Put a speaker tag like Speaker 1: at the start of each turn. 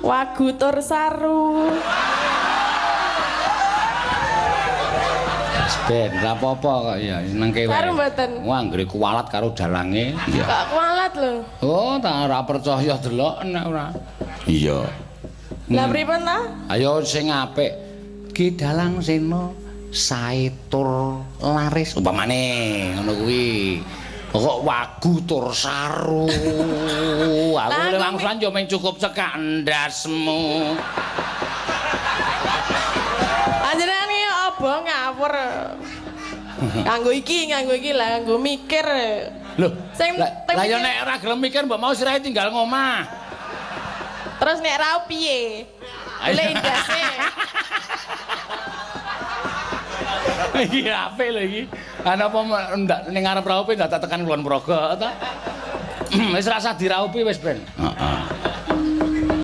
Speaker 1: Wagu tur saru.
Speaker 2: Ben, ora apa-apa kok ya senengke wae.
Speaker 1: Saru mboten?
Speaker 2: Wah, anggere kuwalat karo dalange. Iya.
Speaker 1: Kok kualat lho.
Speaker 2: Oh, tak ora percaya delok nek ora. Iya.
Speaker 1: Lah pripun ta?
Speaker 2: Ayo sing apik. Ki Dalang Sena sae tur laris umpamane ngono kuwi. Kok wagu tur saru. Aku
Speaker 1: Lah,
Speaker 2: le
Speaker 1: aku
Speaker 2: wangsulan yo mung cukup cekak ndasmu.
Speaker 1: Panjenengan iki apa ngawur. Nganggo iki lah, nganggo mikir.
Speaker 2: Loh,
Speaker 1: Sing
Speaker 2: lah
Speaker 1: teng
Speaker 2: lah yo
Speaker 1: mikir-
Speaker 2: nek ora gelem mikir mbok mau sirahe tinggal ngomah.
Speaker 1: Terus nek raup piye?
Speaker 2: Ayo.
Speaker 1: Golek ndase.
Speaker 2: Iki apik lho iki. Ana apa ndak ning ngarep raupe ndak tak tekan Kulon Progo ta? Wis rasah diraupi wis ben. Heeh.